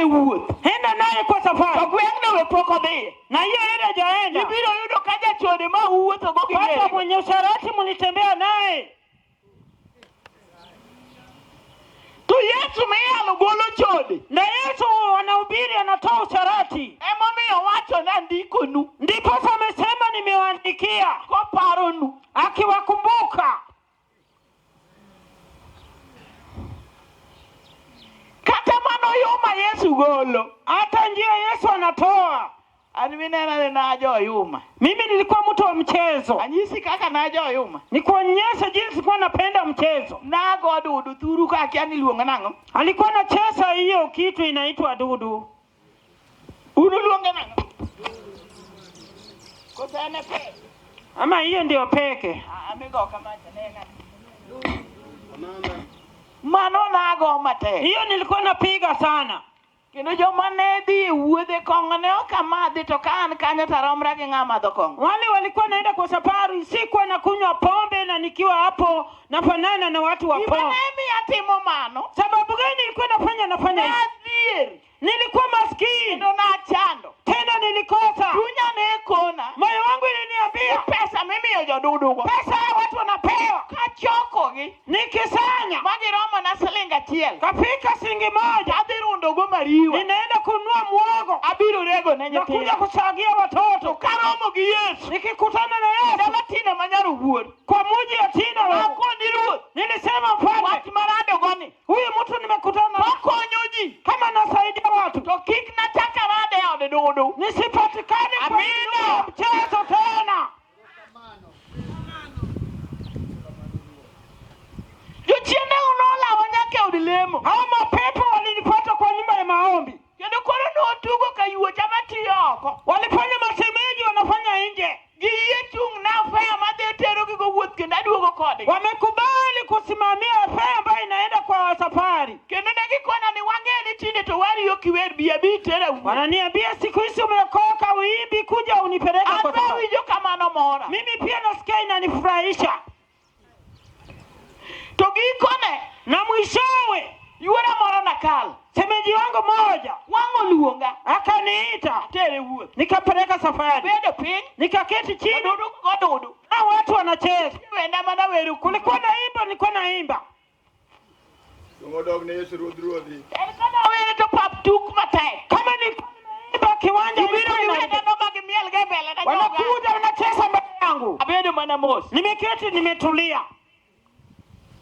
wuoth. Enda naye kwa To safari, gweng'no be pok odhiye. na hiyo area hajaenda. Ibiro yudo ka jachode ma uwuothogo gi Pata gari. mwenye usharati mlitembea naye. To Yesu miyalo golo chode. Na Yesu anahubiri, anatoa usharati. Emomiyo wacho ni andikonu Ndiposa amesema nimewaandikia, koparonu. akiwakumbuka. Kata mano yo ma Yesu golo. Hata njia Yesu anatoa. An minena ni najo yuma. Mimi nilikuwa mtu wa mchezo, Anyisi kaka najo yuma. nikuonyesha jinsi kuwa napenda mchezo. Nago dudu thuru ka akia ni iluongo nang'o. Alikuwa anacheza hiyo kitu inaitwa dudu. Un uluonge nang'o? Koso en e pesa? Ama hiyo ndio peke. Ah, migo kamacha ne ng'a. Mano nago matek. Hiyo nilikuwa napiga sana. Kendo joma ne dhi e wuodhe kong'o ne ok amadhi to ka an kanyo to aromra gi ng'ama madho kong'o. Wale walikuwa naenda kwa safari, sikuwa nakunywa pombe, na nikiwa hapo nafanana na watu wa Gima pombe. ne miyo atimo mano, Sababu gani nilikuwa nafanya hivi? nadhier Nilikuwa maskini kendo nachando. tena nilikosa. Chunya ne kona Moyo wangu ni iliniambia pesa mimiyo jodudugo pesa ya watu wanapewa, kachokogi nikisanya ma giromo na siling achiel kafika shilingi moja, adhi rundogo mariwa ninaenda kununua muogo abiro rego ne nakuja nyithindo. kusagia watoto. Karomo gi Yesu Nikikutana na Yesu dala Tina manyar wuor kwa muji ya Tina, wewe. akoni ruoth Nilisema mfalme, wach maradogo ni huyu mtu nimekutana naye okonyo ji kama nasaidia watu, to kik nachak arade e od dudu. nisipatikane kwa Amina. mchezo tena. Jochiende nolawa nyaka e od lemo Hao mapepo walinifuata kwa nyumba ya maombi, kendo koro notugo ka yuocha matiyo oko walifanya masemeji, wanafanya nje, giyie chung' na fea madhi terogigo wuoth kendo aduogo kodgi wamekubali kusimamia fea ambayo inaenda kwa safari. kendo ne gikona ni wang'e ni tinde to wari ok iwer bi abi itera wuoth Wananiambia siku hizi umeokoka, uimbi, kuja unipeleke an kwa be safari. awinjo kamano mora Mimi pia nasikia inanifurahisha. to gikone Na mwishowe yuora moro nakal semeji wangu moja wang' oluonga akaniita, atere wuoth nikapeleka safari, abedo piny nikaketi chini odudu godudu na watu wanacheza. wenda mana wero Kulikuwa naimba, nilikuwa naimba Odog ne Yesu Ruodh Ruodhi. en kana were to pap tuk matek kama nilikuwa naimba kiwanja, gibiro ilikuwa gi inaimba. wenda no ma gimiel go e mbele na joga Wanakuja wanacheza mbele yangu, abedo mana mos nimeketi nimetulia.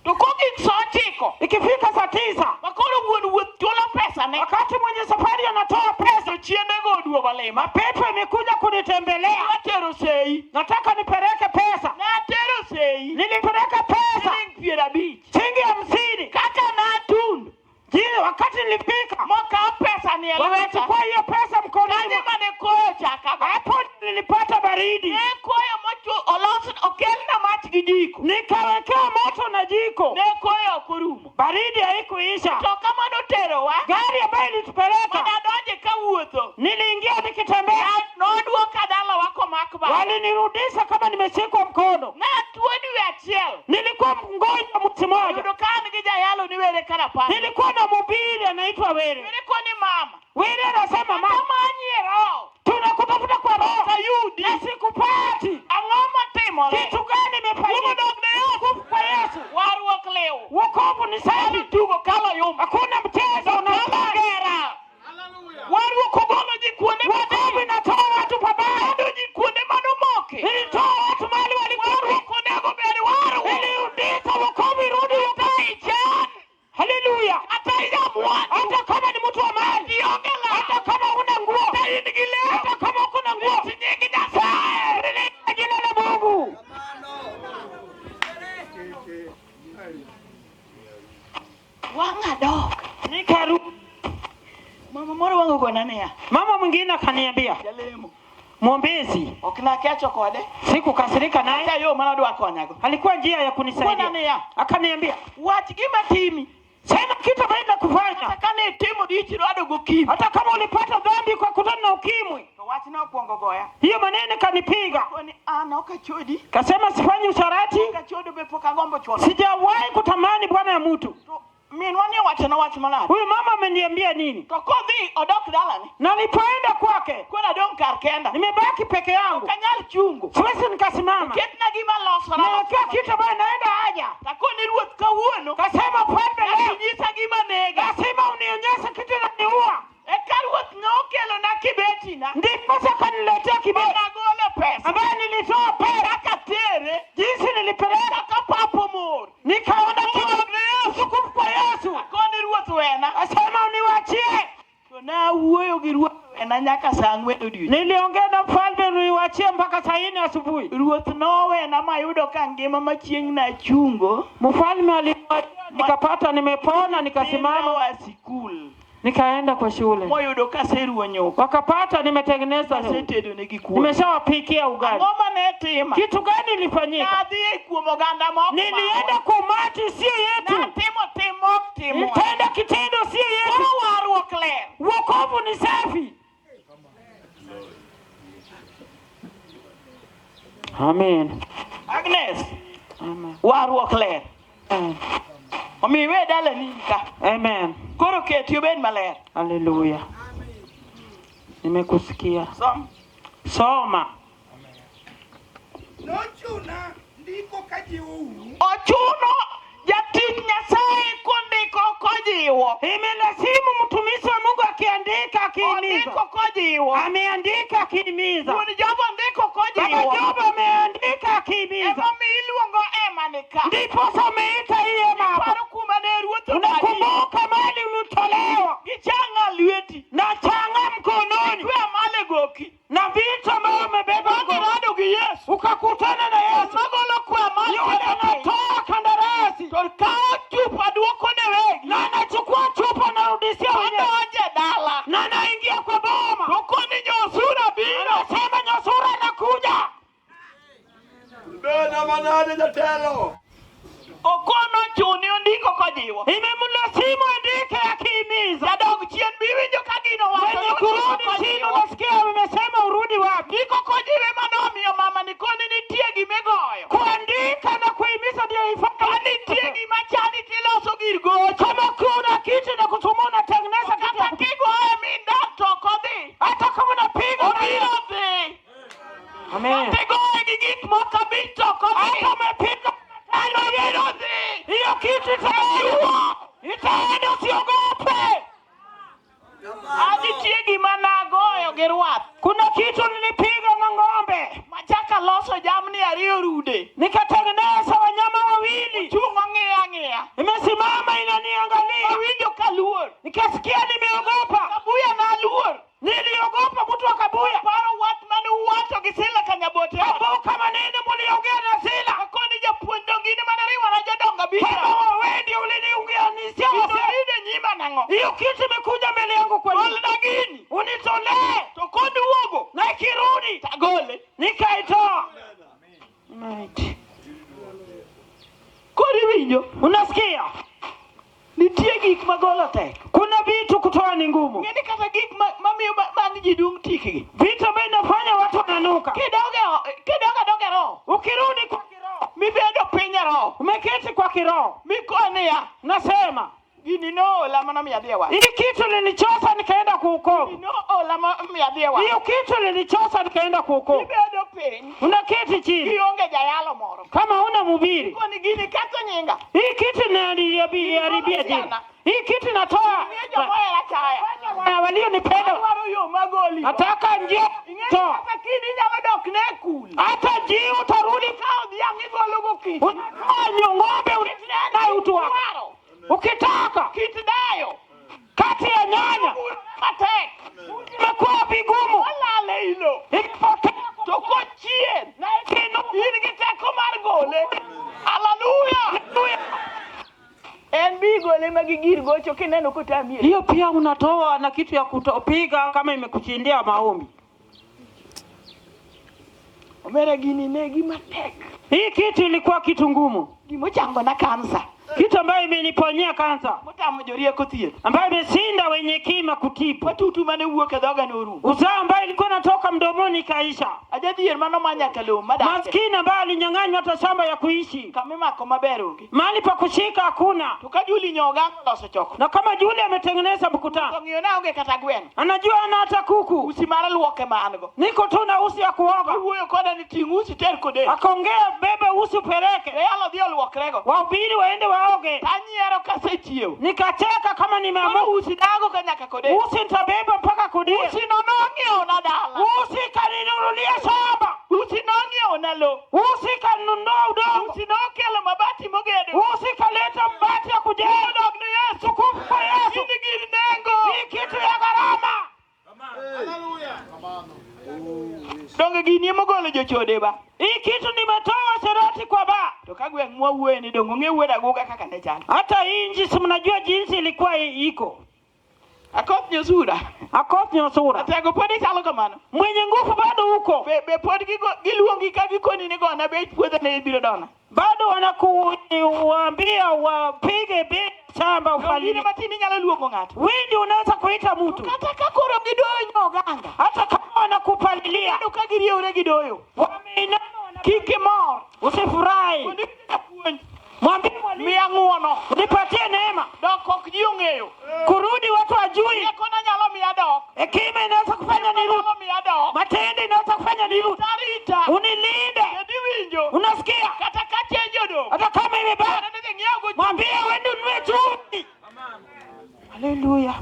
to kogik sa ochiko Ikifika saa 9 makoro wuon wuoth chulo pesa ne wakati mwenye safari anatoa pesa, to chiendego oduogo lima mapepo imekuja kunitembelea, natero sei nataka nipeleke pesa. natero sei Nilipeleka pesa siling 50 shilingi 50. kaka natundo Je, wakati nilifika mokaw pesa ni e lweta wamechukua hiyo pesa mkononi, kanye mane koyo chakago hapo nilipata baridi, ne koyo mochu olos okelna mach gi jiko nikawekewa moto na jiko, ne koyo ok orumo baridi haikuisha. to kamano terowa Gari ambayo ilitupeleka manadonje kawuotho niliingia nikitembea, nodwoka dalawa komak bada walinirudisha kama nimeshikwa mkono. natuo dwe achiel Nilikuwa mgonjwa mwezi mmoja, oyudo ka an gi jayalo ni were karapar nilikuwa na mhubiri anaitwa Were. were koni mama Were anasema mama, amanyi e roho tunakutafuta kwa roho Sayudi na sikupati. ang'o motimore Kitu gani imefanyika? Wuodok ne Wokovu kwa Yesu, warruok liw wokovu ni safi, tugo kalo yuma hakuna mchezo kalo gera warruok ogolo ji kuonde Wokovu inatoa watu pabaya, mado ji kuonde manomoke ilitoa watu mahali walikuwa. warruok onego bed warruok Ilirudisha wokovu irudi kata ichan Haleluya! kata ijamwandu Hata kama ni mtu wa mali, ionge law hata kama huna nguo, kata in gi lewni hata kama uko na nguo, rit nying Nyasaye lilia jina la Mungu. Wang'a dok Nikarudi, mama moro wang' ogona niya mama mwingine akaniambia, jalemo mwombezi, ok nakecho kode sikukasirika naye, kata yo manodwa konyago alikuwa njia ya kona kunisaidia. niya Akaniambia, wach gima timi sema kitu ambacho nakufanya, kata kane itimo richi rwado gokimi hata kama ulipata dhambi kwa kutana na ukimwi. to wachno okwongo goya Hiyo maneno kanipiga, koni an ok achodi kasema sifanyi usharati, ok achodo be pok agombo chulo sijawahi kutamani bwana ya mtu. to Minwa ni owachona wach manade? Huyu mama ameniambia nini? To kodhi odok dalane. Na nilipoenda kwake, Koro adong' kar kenda. nimebaki peke yangu, Ok anyal chungo. siwezi nikasimama. Ketna gima losora. Nawekewa kitu ambayo naenda haja, Takoni ruoth kawuono. kasema mfalme, leo Nyisa gima nega. lazima unionyeshe kitu inaniua. Eka ruoth nokelona kibetina. Ndiposa akaniletea kibeti Nagolo pesa. ambayo nilitoa pesa, Kaka tere. jinsi nilipeleka, Kaka papo mor. nikaona kitu utukufu kwa Yesu. Akoni ruoth wena. Asema uniwachie. To nawuoyo gi ruoth wena nyaka saa ang'wen odiochieng'. Niliongea na mfalme niwachie mpaka saa nne asubuhi. Ruoth nowena mayudo ka ngima ma chieng' nachungo. Mfalme aliniwachia, nikapata nimepona, nikasimama, wa sikul. nikaenda kwa shule, Moyudo kaseruwo nyuka. wakapata nimetengeneza, Asetedo negi kuon. nimeshawapikia ugali. Ang'o mane tima? Kitu gani ilifanyika? Nadhi e kuom oganda mok Nilienda kwa umati sio yetu, Natimo tim mok timwa. nitenda kitendo sio yetu. Koro warruok ler. Wokovu ni safi. Amen. Agnes, Amen. warruok ler. Amen. Omiyo iwe dalani ka. Amen. Koro keti obed maler. Haleluya. Nimekusikia. Som. Soma. Nochuna ndiko kajiwou Ochuno jatich Nyasaye kondiko kojiwo. Imelazimu mtumishi wa Mungu akiandika akihimiza. Ondiko kojiwo. Ameandika akihimiza. Wuon Job ondiko Baba kojiwo. Job ameandika akihimiza. Emomiyo iluongo ema ni ka. Ndiposa umeita hii hema hapa. Paro kuma ne ruoth odagi. Unakumbuka mali ulitolewa Gi changa lweti. na changa mkononi Kwe male goki. na vitu ambavyo umebeba mkononi. Magirado gi Yesu. Ukakutana na Yesu. Magolo kwe male Yule anatoa kandarasi To kawo chupa duoko ne wegi. na anachukua chupa anarudishia wenyewe Odonje dala. na anaingia kwa boma, To koni nyosura biro. anasema nyosura anakuja. Bena manade jatelo. Okono chuni ondiko kojiwo. Imemlazimu andike akihimiza. Jadog chien biwinjo ka gino wacho. Mwenye kurudi chini, unasikia umesema urudi wapi? Ndiko kojiwe manomiyo mama ni koni nitie gimigoyo. Kuandika na kuhimiza ndio Ka ifanye. nitie gima chandi tiloso gir gocho. Kama kuna kitu na kusumbua, unatengeneza kitu Kata ya kigoye min dak to ok odhi. hata kama unapiga Obiro dhi. Amen. Kata igoye gi gik moko abich to ok odhi. Hata umepiga matano Obiro dhi. hiyo kitu itaenda, itaenda, usiogope. A nitie gima nagoyo gi rwath. Kuna kitu nilipiga na ng'ombe Machaka loso jamni ariyo rude. nikatengeneza wanyama wawili, Chung' ong'iya ang'iya. imesimama inaniangalia, Awinjo kaluor. nikasikia nimeogopa. Kabuya naluor. Niliogopa mtu wa Kabuya, Paro wach mane uwacho gi Sila Kanyabote. kumbuka maneno muliongea na Sila Akoni japuonj dong' in mane riwora jodongo abich. kama wewe ndio uliniunganishia Gino wazee. ride nyima nang'o? Hiyo kitu imekuja mbele yangu kwa nini? Golna gini. Unitolee To koduogo na ikirudi tagole. nikaitoa. Mighty. Koro iwinjo Unasikia, nitie gik ma golo tek. kuna vitu kutoa ni ngumu, Ng'eni kata gik mamiyo bang' ji dung' tikgi. vitu ambavyo inafanya watu wananuka. Kidog e adoga e roho Ukirudi kwa kiroho, mibedo piny e roho umeketi kwa kiroho, mikoniya nasema gini noola mana miyo adhi e wach. hii kitu lilichosa nikaenda kuukovu, Gini noola ma miyo adhi e wach. hiyo kitu lilichosa nikaenda kuukovu. Ibedo piny Unaketi chini kionge jayalo moro. kama una mhubiri, Koni gini ketho nyinga. hii kitu inaniharibia jina, hii kitu inatoa Miyo jomohera chaya. na walionipenda, Adwaro yo magoli. nataka njia Ing'eni toa kata kidi nyalo dok ne e kul. hata jii utarudi Ka odhiang' igolo go kidi. unatoa ng'ombe nayo utu wako Dwaro. ukitaka Kit dayo. kati ya nyanya Matek. imekuwa vigumu, Olal e ilo. imepotea To kochien. na ikiinuka. In gi teko mar gole. Haleluya. En bi gole ma gi gir gocho kineno kotamie. Hiyo pia unatoa na kitu ya kutopiga kama imekushindia maombi. Omera gini ne gima tek. Hii kitu ilikuwa kitu ngumu, Gimochango na kansa. Kitu ambayo imeniponyea kansa, Motamo jorieko thieth. ambayo imeshinda wenye hekima kutibu. Matutu mane wuok e dhoga norumo. Uzao ambayo ilikuwa inatoka mdomoni ikaisha. Ajadhier mano ma nyaka lowo madake. Maskini ambaye alinyang'anywa hata shamba ya kuishi, Kamimako maber onge. mahali pa kushika hakuna. To ka Juli nyogango loso choko. Na kama Juli ametengeneza To mkutano, ng'iyo na onge kata gweno. anajua ana hata kuku, Usi mar luoke ma an go. niko tu na usi ya kuoga. Owuoyo koda ni ting' usi ter kode. Akaongea, bebe usi upeleke, Jayalo dhi oluokrego. wahubiri waende waoge. Tanyiero kasechiew. Nikacheka kama Koro nimeamua usi dago ka nyaka kode. usi nitabeba mpaka kudia. Usi no nong'iewo na dala. Usi kaninunulia shamba, Usi nong'iewo na lo. usi kanunua udongo, Usi nokelo mabati mogedo. usi kaleta mbati ya kujenga. Odok ne Yesu. Tukufu kwa Yesu, In gir nengo. hii kitu ya gharama. Donge gini emogolo jochode ba. Hii kitu nimetoa serati kwa ba. To ka gweng' mwawuoye ni donge ong'e wuod aguga kaka ne chal. Hata hii nchi si mnajua jinsi ilikuwa iko. Akoth nyosura. Akoth nyosura. Atego pod ichalo kamano. Mwenye nguvu bado uko. Be pod giluongi ka gikoni ni gona bech puodho ne ibiro dona. Bado wanakuambia wapige bei shamba Donge in upalilie. ema tinde inyalo luongo ng'ato. Wewe ndio unaweza kuita mtu. Kata ka koro gidoyo nyoganga. Hata kama wanakupalilia. Iyudo ka giriewre gidoyo. Wameinama Kik imor. Usifurahi. Mondo ibed japuonj. Mwambie mwalimu, Miya ng'uono. nipatie neema. Dok ok ji ong'eyo. Kurudi watu wajui. Riekona nyalo miya dok. Hekima inaweza kufanya nirudi. Nyalo miya dok. Matendo inaweza kufanya nirudi. Tarita. Unilinde. Kendo iwinjo. Unasikia? Kata ka chenjo odong'. Hata kama imebaki. Kata ni ng'iewo go Mwambie uende ununue chumvi. Haleluya.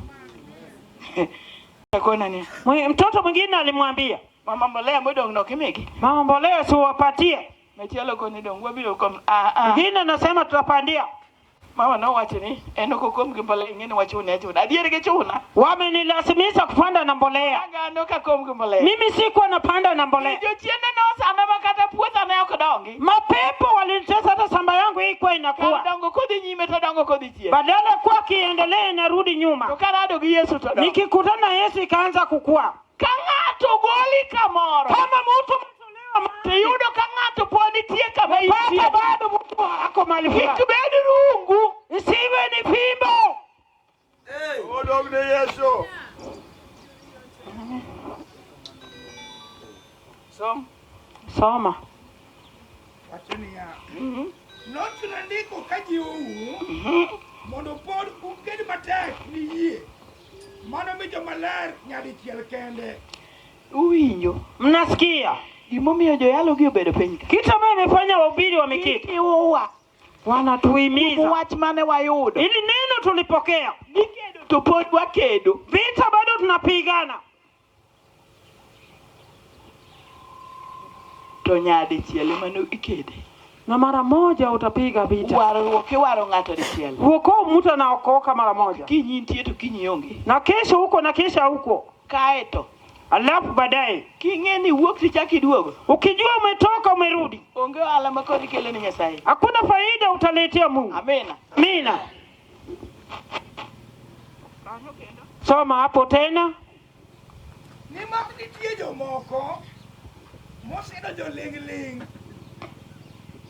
Akona ni. Mtoto mwingine alimwambia, Mama mbolea modong' no kimigi. mama mbolea si uwapatie. Machielo koni dong' wabiro kom. Ah ah. Mwingine anasema tutapandia. Mama nowacho ni en ok okom gi mbolea ing'e ni wachune achuna. Adier gichuna. Wamenilazimisha kupanda na mbolea. Angano ka kom gi mbolea. Mimi sikuwa napanda na mbolea. Jochiende nosanda ma kata puotha ne ok dongi. Mapepo walinitesa hata shamba yangu hii kuwa Kar inakuwa. dongo kodhi nyime to dongo kodhi chien. Badala ya kuwa kiendelea inarudi To nyuma. karado gi Yesu to dongo. Nikikutana na Yesu ikaanza kukua. Ka ng'ato goli kamoro. Kama mtu umetolewa To mahali, iyudo ka ng'ato pod nitie kama intie. pata bado mtu ako mahali Kik fulani. bed rungu. Isiwe ni fimbo. Odok ne Yesu. Som. Soma. Wacho niya, nochuna ndiko ka jiwou mondo pod uked matek ni yie mano mi jomaler nyadichiel kende. Uwinjo. Mnasikia? Gimomiyo joyalo gi obedo piny ka. Kitu ambayo imefanya wahubiri wameketi Gijiwowa. wanatuhimiza Wach mane wayudo. ili neno tulipokea, Gikedo to pod wakedo. vita bado tunapigana, To nyadichiel ema no ikede. na mara moja utapiga vita. Warruok iwaro ng'ato dichiel. Huokoa mtu anaokoka mara moja, Kiny intie to kiny ionge. na kesho huko na kesha huko, Kaeto alafu baadaye king'e ni iwuok tichak iduogo. ukijua umetoka umerudi, Onge ohala ma kod ikelo ni Nyasaye. hakuna faida utaletea Mungu. Amina. Amina. Soma hapo tena. Nimar nitie jomoko mosedo joling'ling'.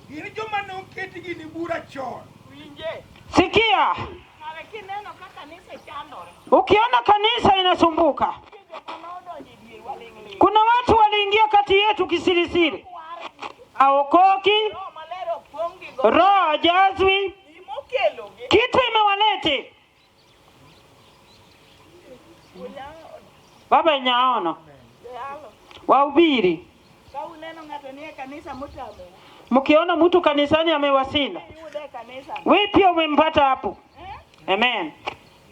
Gin joma noketgi ni bura chon. Winje. Sikia, Kare kineno ka kanisa chandore. ukiona kanisa inasumbuka, Nitie joma nodonjo e dierwa ling'ling'. kuna watu waliingia kati yetu kisirisiri, aokoki, Roho Maler opong' gi go. roho hajazwi, Gimokelogi. kitu imewalete. Baba nyaono Joyalo. wahubiri, Ka uneno ng'ato nie kanisa motamou. mkiona mtu kanisani amewasila, Iyude e kanisa. we pia umempata hapo. Eh? Amen.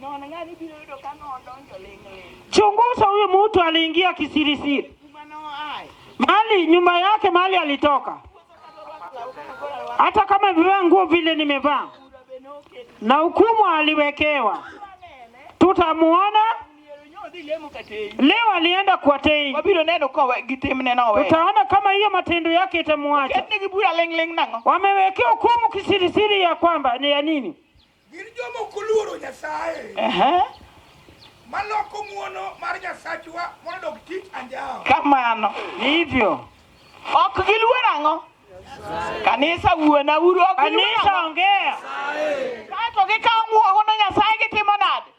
Non ng'ani biro yudo ka nodonjo ling'ling'. Chunguza huyu mtu aliingia kisirisiri, Kuma noaye. mali nyumba yake, mali alitoka, Wuotho kata orwako law kaka koro arwako. hata kama amevaa nguo vile nimevaa, Bura be noketi. na hukumu aliwekewa. Wanene. Tutamuona Miero nyodhi lemo katei. leo, alienda kwa tei, Wabiro neno kowe gi timne nowe. tutaona kama hiyo matendo yake itamuacha. Ketnegi bura ling'ling' nang'o? Wamewekewa hukumu kisirisiri ya kwamba ni ya nini? Gin joma ok oluoro Nyasaye Ehe. maloko ng'uono mar Nyasachwa mondo odok tich anjawo. Kamano. Ni hivyo, Ok giluor ang'o? Kanisa wuona uru ok Kanisa ongea. Kato gikawo ng'uono Nyasaye gitimo nade?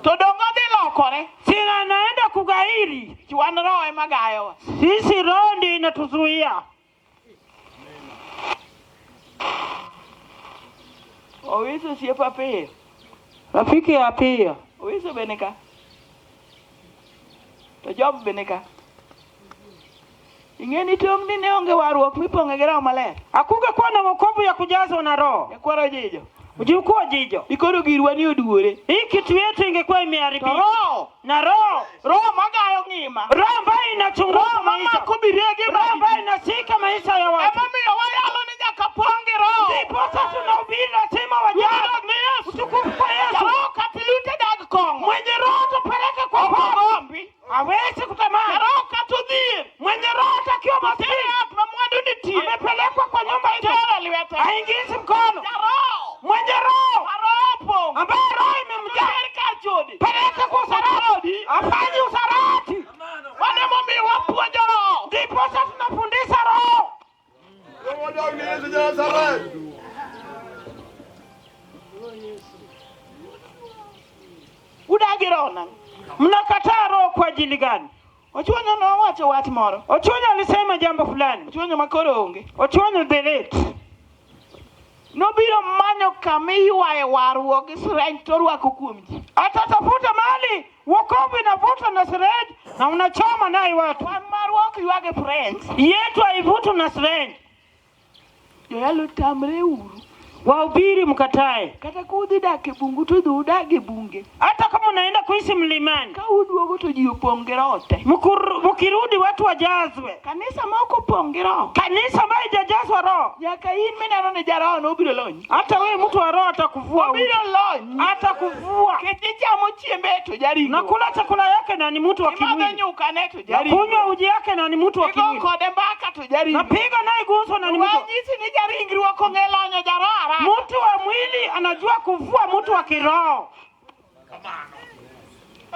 To dongo dhi lokore. Sina naenda kugairi. Wan roho ema gayowa. Sisi roho ndio inatuzuia. Owiso osiepa piyo. Rafiki ya pia. Owiso be nika. To Job be nika. Ing'e ni tong' ni ne onge warruok mipong'e gi Roho Maler. Hakungekuwa na wokovu ya kujazwa na roho. Nyakwaro jijo. Mjukuu wa jijo. Dikoro girwa ni oduore. Hii kitu yetu ingekuwa To imeharibika. roho, Na roho, roho magayo ngima. roho ambayo inachunguza Roho maisha. mamako birege Roho ambayo inashika maisha ya watu. Emomiyo wayalo ni nyaka pong' gi roho. Ndiposa tunahubiri lazima wajazwe. Duong' ni Yesu. Utukufu kwa Yesu. Roho kata lute dag kong'o. Mwenye roho tupeleke kwa Ok Baba. ogombi. Hawezi kutamani. Roho kata odhier. Mwenye roho atakiwa Tere maskini. ot ma mwandu nitie. Amepelekwa kwa nyumba hizo. Tere lwete. Haingizi mkono. Jaroho. Mwenye roho Ma roho opong'. ambaye roho imemjaa Ter kar chode. peleke kwa usarati, afanye usarati. Mano emomiyo wapuonjo roho. Ndiposa tunafundisha roho. Duong' ni Yesu ja-Nazareth. Udagi roho nang'o? Mnakataa roho kwa ajili gani? Ochuonyo nowacho wach moro. Ochunyo alisema jambo fulani. Ochuonyo ma koro onge. Ochunyo the late Nobiro manyo kama iywaye warruok gi sireny torwako kuom ji. atatafuta mahali wokovu inavuta na sirenji na unachoma naye watu. Wan marwa ok ywag e French. Yetu haivutwi na sirenji. Joyalo tamre uru. Wahubiri mkatae, Kata kudhi dak e bungu to dhi udag e bunge. hata kama unaenda kuishi mlimani, Ka uduogo to ji opong' gi roho te. Mkirudi watu wajazwe. Kanisa ma ok opong' gi roho. Kanisa ambayo haijajazwa roho, Nyaka in mineno ni jaroho nobiro lonyi. hata wewe mtu wa roho atakuvua, Obiro lonyi. atakuvua. Nikech ichamo chiembe to jaringo. Nakula chakula yake na ni mtu wa Imadho kimwili, nyukane to jaringo. nakunywa uji yake na ni mtu wa Igo kimwili, kode mbaka to jaringo. napiga naye gumzo na ni mtu Wanyisi ni jaringruok ong'e lonyo jaroho haraka. mtu wa mwili anajua kuvua mtu wa kiroho,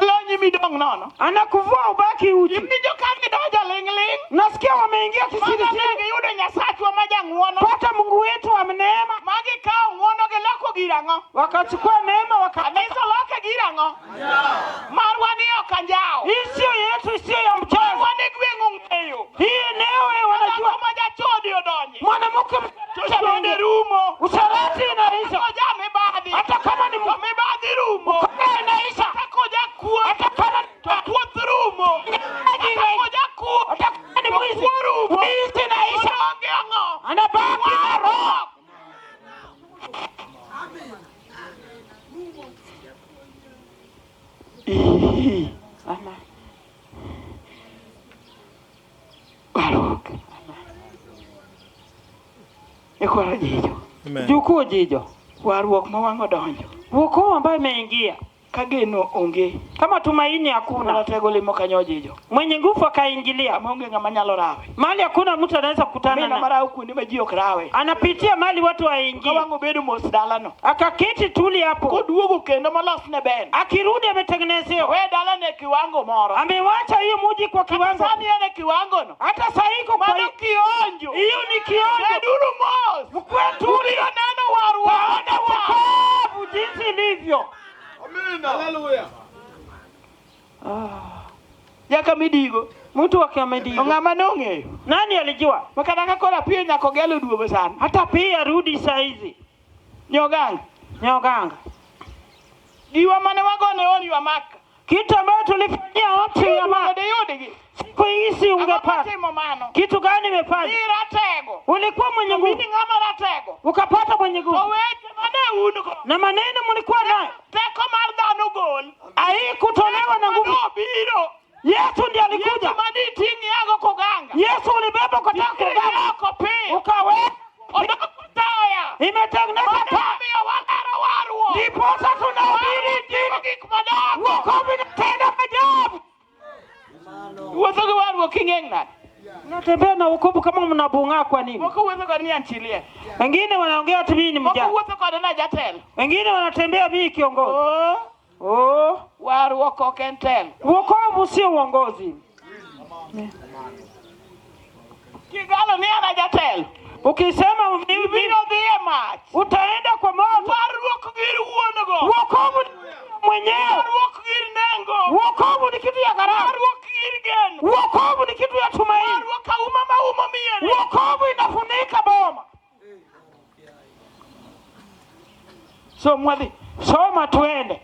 Lonyi midong' nono. anakuvua ubaki uchi. Iwinjo ka gidonjo ling'ling'. Nasikia wameingia Maga ne kisirisiri, giyudo Nyasachwa ma jang'uono. pata Mungu wetu wa neema, Ma gikawo ng'uono giloko gir ang'o? wakachukua neema waka Kanisa loke gir ang'o? Marwa ni ok anjawo. hii sio yetu, sio ya mchezo. Marwa ni gweng' ong'eyo. Hii eneo wanajua Dhako ma jachode odonje. mwanamke To chode rumo. usharati inaisha, Koja mibadhi. hata kama ni To mibadhi rumo. mkora inaisha, Hata koja kuo. hata kama To kuoth rumo. Hata koja kuo. hata kama ni To mwizi, kuo rumo. mwizi inaisha, Odonge ang'o? anabaki na roho. Ama Warruok. Ikwaro jijo. jukuu jijo, Warruok ma wang' odonjo. wokovu ambayo imeingia Ka geno onge. kama tumaini hakuna, Ratego limo kanyo jijo. mwenye nguvu akaingilia Kama onge ng'ama nyalo rawe. mali, hakuna mtu anaweza kukutana Mina na marawo kuonde ma ji ok rawe. anapitia mali watu Ka waingii, wang' obedo mos dalano. akaketi tuli hapo, Koduogo kendo molosne ben. akirudi ametengenezewa, We dalane e kiwango moro. amewacha hiyo muji kwa kiwango, Sani en e kiwango no. hata saa hii iko kwa Mano kionjo. hiyo ni kionjo. Beduru mos. Mkuwe tuli, Ubiro neno warruok. taona wokovu jinsi ilivyo. Amina. Hallelujah. Nyaka midigo. Mtu wa To kiamedigo, ng'ama nong'eyo. nani alijua? Ma kata ka koro apiyo nyaka ogelo oduogo sani. Hata pia rudi saa hizi Nyoganga. Nyoganga, Giwa mane wagone oni wa maka. kitu ambayo tulifanyia watu ya ma Mondo iyudgi. siku hizi Ang'o ungepata motimo mano? kitu gani? Imefanya Ni ratego. ulikuwa mwenye Mini nguvu, ng'ama ratego. ukapata mwenye To nguvu, weche mane un go. na maneno mlikuwa nayo Teko mar dhano gol. haikutolewa na nguvu. Nobiro. Yesu ndiye Yesu alikuja. mane iting'i yago koganga. Yesu ulibeba kutoka Iting'i kuganga, oko piyo. ukaweka, Odok taya. imetengeneza Mano taa. omiyo walero warruok. Ndiposa tunahubiri Timo Injili, gik madongo. wokovu inatenda maajabu. Wuotho gi warruok king'eng' nade? Natembea na wokovu kama mnabung'aa kwa nini? Moko wuotho kode ni anchilie. Wengine wanaongea ati mimi ni Moko mjane, wuotho kode na jatelo. wengine wanatembea mimi kiongozi. Oh, Oh, warruok ok en telo. wokovu sio uongozi. Kigalo ni an jatelo. Ukisema mimi Ibiro dhi e mach. utaenda kwa moto. Warruok gir wuon go. Wokovu ni mwenyewe, Warruok gir nengo. wokovu ni kitu ya gharama, Warruok gir geno. wokovu ni kitu ya tumaini, Warruok auma maumo miere. wokovu inafunika boma. So mwadhi. Soma tuende.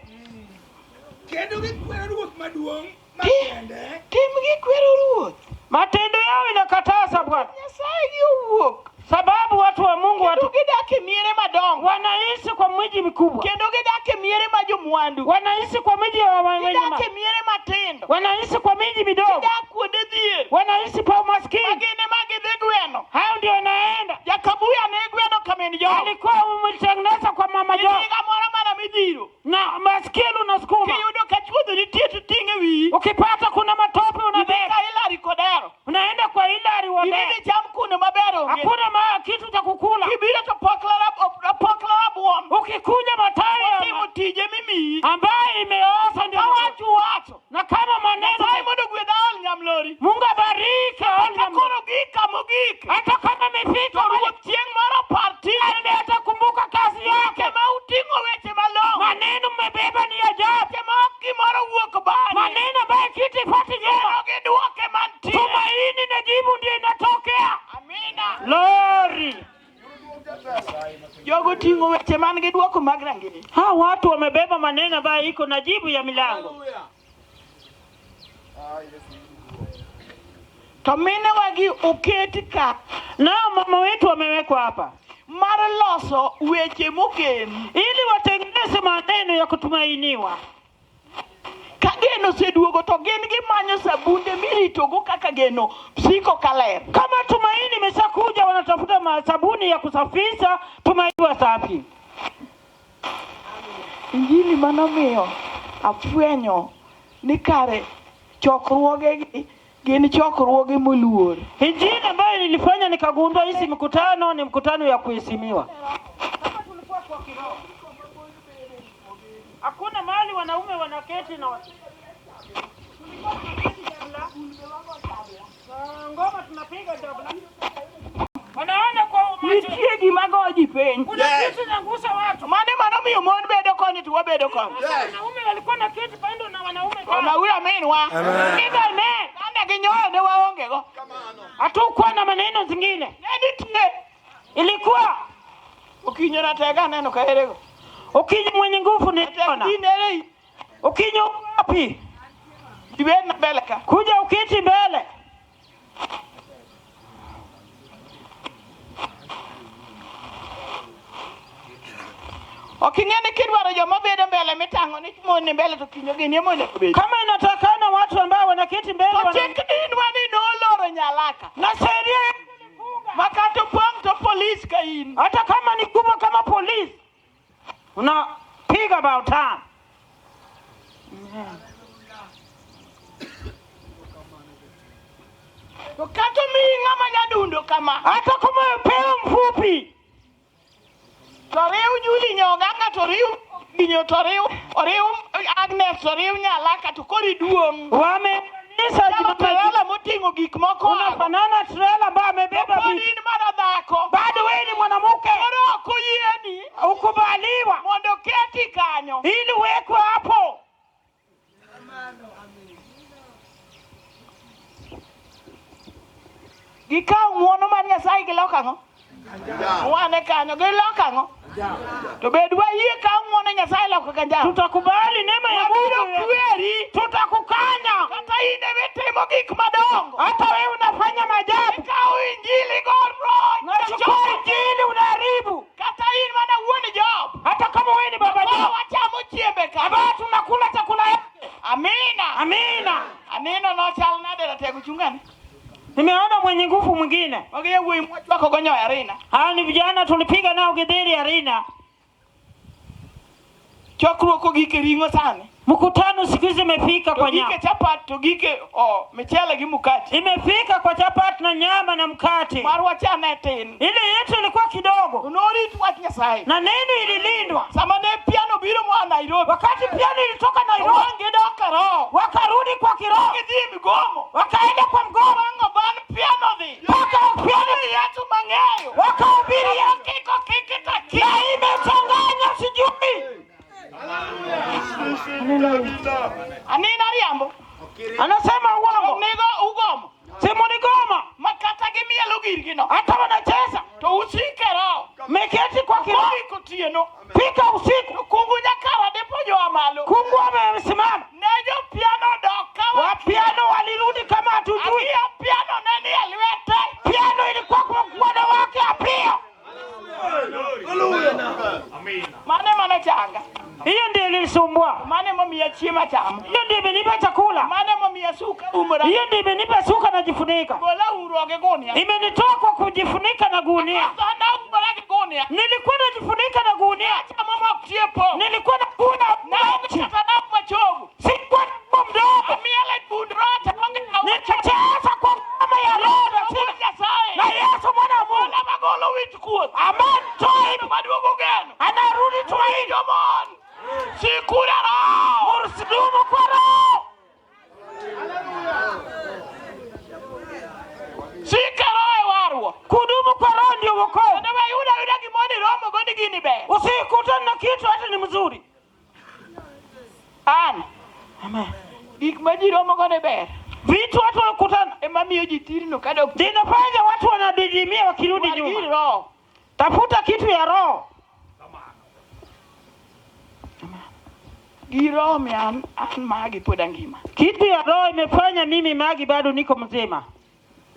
Kendo gikwero ruoth maduong' makende Tim gi kwero ruoth. Matendo yao inakataza Bwana, Nyasaye gi owuok. sababu watu wa Mungu Kendo watu gidak e miere madongo. wanaishi kwa miji mikubwa, Kendo gidak e miere ma jomwandu. wanaishi kwa miji ya wenye Gidak ma- e miere matindo. wanaishi kwa miji midogo, Gidak kuonde dhier. wanaishi pa umaskini. Ma gin ema gidhi gweno. Hao ndio wanaenda. Jakabuya ne gweno kamin jogo. Alikuwa umemtengeneza kwa mama Gi jo higa moro mana midhiro. na maskini unasukuma, Kiyudo ka chuodho nitie to ting'e wiyi. ukipata kuna matope Idhi unabeba, ka Hilary Kodero. unaenda kwa Hilary Idhi Wodero, dhi cham kuno maber onge. hakuna kitu cha kukula. Kibiro to pokla rabuon. Ukikuja matawi Otimo tije mimiyi. ambayo imeoza ndio Kawacho wacho. na kama maneno Nyasaye mondo ogwedh aol Nyamlori. Mungu abariki Kata Olga. koro gik kamogik. Hata kama imefika To ruoth chieng' moro par Ndiye atakumbuka kazi yake. Weche ma uting'o weche malong'o. Maneno mmebeba ni ajabu, Weche ma ok gimoro wuok bang'e. maneno ambayo kitu ifati Geno nyuma. gi dwoke mantie. Tumaini na jibu ndio inatokea. Amina. Lori, Jogo ting'o weche man gi dwoko mag rang'ini. hawa watu wamebeba maneno ambayo iko na jibu ya milango. Hallelujah. Ah, yes. To minewagi oket ka Nao mama wetu wamewekwa hapa mar loso weche mogen. ili watengeneze maneno ya kutumainiwa. Ka geno oseduogo to gin gimanyo sabunde miritogo kaka geno siko kaler. Kama tumaini imeshakuja, wanatafuta sabuni ya kusafisha tumaini safi. Injili manomiyo afwenyo ni kare chokruogegi gin chokruoge moluor. Injili ambayo nilifanya nikagundua hizi mkutano ni mkutano ya kuheshimiwa. Kama tulikuwa kwa kiroho, hakuna mahali wanaume wanaketi na tulikuwa tunaketi jabla, ngoma tunapiga jabla, wanaona kwa macho. Nitie gima goyo ji piny. Kuna Yes. kitu inagusa watu. Mano ema nomiyo mon bedo koni to wabedo koni. Yes. Wanaume walikuwa na keti pando na wanaume kando. Onauru aminwa. Piga amen. Kanda gi nyoyo ne waonge go. Hatukuwa na maneno zingine, Ne nitie. ilikuwa Okinyo ratega aneno ka erego. Okinyi mwenye nguvu Tek niliona. din ere Okinyi uko wapi? ibed na mbele ka. Kuja ukiti mbele. Ok ing'e ni kidwaro joma bedo mbele mitang'o ni mon ni mbele to kinyo gin ema onego bed. Kama inatakana watu ambao wanaketi mbele To wana... chik dinwa ni noloro nyalaka. na sheria Ma kata opong' to polis ka in. hata kama ni kubwa kama polisi unapiga about time. To kata omiyi ng'ama nyadundo kama. Hata kama upewe mfupi To riw Juli Nyoganga to riw Okinyo to riw oriw Agnes to riw Nyalaka to koro iduong'. wameunganisha Chalo trela moting'o gik moko ago. unafanana trela ambayo amebeba Pod vitu, in mana dhako. bado wewe ni mwanamke, Koro ok oyieni ukubaliwa mondo keti kanyo. ili uwekwe hapo. Gikawo ng'uono mar Nyasaye giloko ang'o? Yeah. Wane kanyo giloko ang'o? To bed wayie kawo ng'uono Nyasaye loko kanjam. Tutakubali neema ya Wabiro Mungu, kweri tutakukanya kata in ema itimo gik madongo. hata wewe unafanya maajabu, Ikawo injili go roch. unachukua injili unaharibu, Kata in mana wuon Job. hata kama wewe ni baba Koro Job wachamo chiembe ka. ambayo tunakula chakula yake. Amina. Amina. Anino nochal nade ratego chungane. Nimeona mwenye nguvu mwingine. Magi yawuoyi mwachwako go nyoyo arina. Hawa ni vijana tulipiga nao githeri arina. Chokruok ogik e ring'o sani. Mkutano siku hizi imefika To kwa gike nyama, chapat to gike o michele gi mukati. imefika kwa chapati na nyama na mkate. Marwa cha ne tin. Ile yetu ilikuwa kidogo Norit wach Nyasaye. na neno ililindwa. Sama ne piano biro moa Nairobi. Wakati piano ilitoka To Nairobi, wang' gidok e roho. wakarudi kwa kiroho, Gidhi e migomo. wakaenda kwa mgomo, Wang' oban piano dhi. mpaka Anasema uongo. Nego ugomo. Si muligoma. Ma kata gimielo girgi no. Hata wanacheza. To usike roho. Meketi kwa kiroho. Kofika otieno. Fika usiku. To kungu nyakara depo joa malo. Kungu amesimama. Ne jo piano dok ka Wapiano walirudi kama hatujui. Akia piano ne ni e lwete. Piano ilikuwa kwa mkono wake Apio. Mane mane changa. Hiyo ndio ilisumbua. Mane momiya chiemo achamo. Hiyo ndio imenipa chakula. Mane momiya suka umora. Hiyo ndio imenipa suka najifunika. Gola umruok gi gunia. Imenitoa kwa kujifunika na gunia. Sana umora gi gunia. Nilikuwa najifunika na gunia. Achamo mok tie pong'. Nilikuwa nakula Ne onge kata nam machogo. Sikuwa na mdogo. Amielo e bund roho to onge ng'ama Nitacheza kwa ngoma ya roho na sina Nyasaye. na Yesu mwana wa Mungu Ola magolo wich kuoth. ambaye mtoi Maduogo geno. anarudi tumaini. Jomon. Sikura roho. Msidumu kwa roho. Sike roho e warruok. Kudumu kwa roho ndio wokovu. Kendo we yudo ayuda gimoro iromo go ni gini ber. Usikutane na kitu hata ni mzuri. An. Amen. Gik ma ji romo go ni ber. Vitu watu wanakutana Ema miyo ji tirno kadok vinafanya watu wanadidimia wakirudi War gir nyuma. roho. Tafuta kitu ya roho. Gir roho mi an magi pod angima. Kitu ya roho imefanya mimi Magi bado niko mzima.